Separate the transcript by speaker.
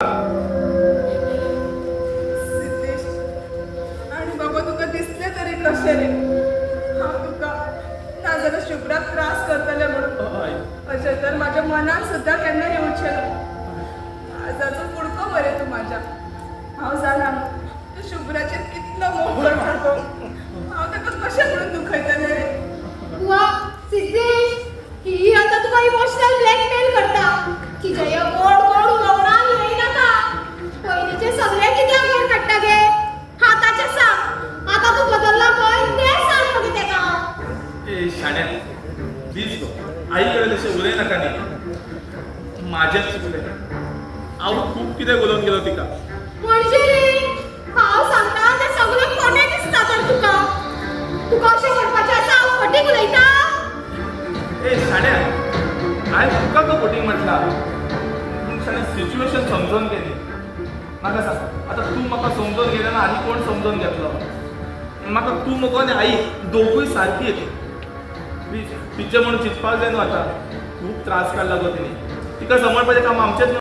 Speaker 1: सिद्धेश, आनी बाबा तुका दिसलें तरी कशें रे हांव तुका नाजाल्यार शुभ्राक त्रास करतलें म्हणून?
Speaker 2: आई.
Speaker 1: अशें तर म्हाज्या मनान सुद्दां केन्ना येवचें ना. काळजाचो कुडको मरे तूं म्हाज्या. हांव जाणा तूं शुभ्राचेर कितलो मोग करता तो. हांव ताका कशें म्हणून दुखयतलें रे?
Speaker 3: वा सिद्धेश, ही आता तुका इमोशनल ब्लॅकमेल करता. तिच्या ह्या गोड गोड उलोवणान येयनाका. पयलींचे सगळे कित्याक वयर काडटा गे? आतांचें सांग, आतां तूं बदल्ला पळय तें सांग मगे तेका.
Speaker 2: ए शाण्या, प्लीज गो, आई कडेन तशें उलय नाका न्ही. म्हाजेंच चुकलें, हांव खूब कितें उलोवन गेलो तिका.
Speaker 3: म्हणजे रे, हांव सांगता तें सगळें खोटें दिसता तर तुका? तुका अशें म्हणपाचें आसा हांव फटींग उलयता?
Speaker 2: ए शाण्या, हांवें तुका तो फटींग म्हटला? पूण शाण्या, सिच्युएशन समजून घे न्ही. म्हाका सांग आतां, तूं म्हाका समजून घेना ना आनी कोण समजून घेतलो म्हाका? तूं मगो आनी आई दोगूय सारकी येती. प्लीज, तिचें म्हणून चिंतपाक जाय न्हू. आतां खूब त्रास काडला गो तिणें. तिका सांबाळपाचें काम आमचेंच न्हू.